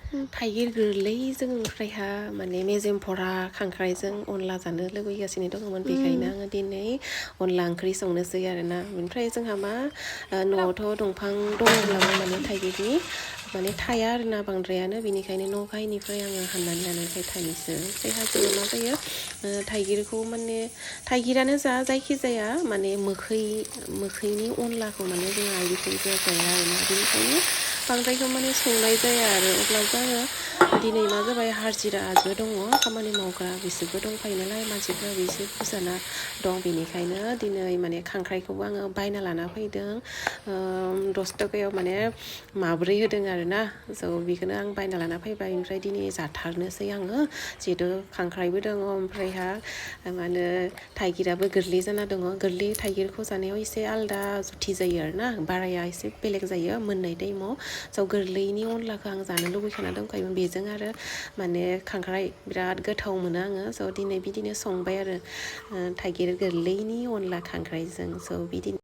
थाइगिर गोरलैजों ओमफ्रायहा माने मेजेम भरा खांख्राइजों अनला जानो लुबैगासिनो दङमोन बेखायनो आङो दिनै अनला ओंख्रि संनोसै आरोना ओमफ्राय जोंहा मा न'आवथ' दंफां दङब्लाबो माने थाइगिरनि माने थाया आरोना बांद्रायानो बेनिखायनो न' गायनिफ्राय आङो हाननानै लानायखाय थाइनैसो ओमफ्रायहा जोङो मा जायो थाइगिरखौ माने थाइगिरानो जा जायखिजाया माने मोखैनि अनलाखौ माने जोंहा आइथिंजों जाया आरोना बेनिखायनो बांद्रायखौ माने संनाय जाया आरो अब्लाबो आङो दिनै मा जाबाय हाजिराबो दङ खामानि मावग्रा बिसोरबो दंफायो नालाय मानसिफ्राबो एसे बुरजाना दं बेनिखायनो दिनै माने खांख्राइखौबो आङो बायना लाना फैदों 10 थाखायाव माने माब्रै होदों आरोना स' बेखौनो आं बायना लाना फैबाय ओमफ्राय दिनै जाथारनोसै आङो जिहेथु खांख्राइबो दङ ओमफ्रायहा मा होनो थाइगिराबो गोरलै जाना दङ गोरलै थाइगिरखौ जानायाव एसे आलदा जुथि जायो आरोना बाराया एसे बेलेग जायो मोननाय टाइमाव स' गोरलैनि अनलाखौ आं जानो लुबैखाना दंखायोमोन बेजों आरो माने खांख्राइ बिराद गोथाव मोनो आङो स' दिनै बिदिनो संबाय आरो थाइगिर गोरलैनि अनला खांख्राइजों स' बिदिनो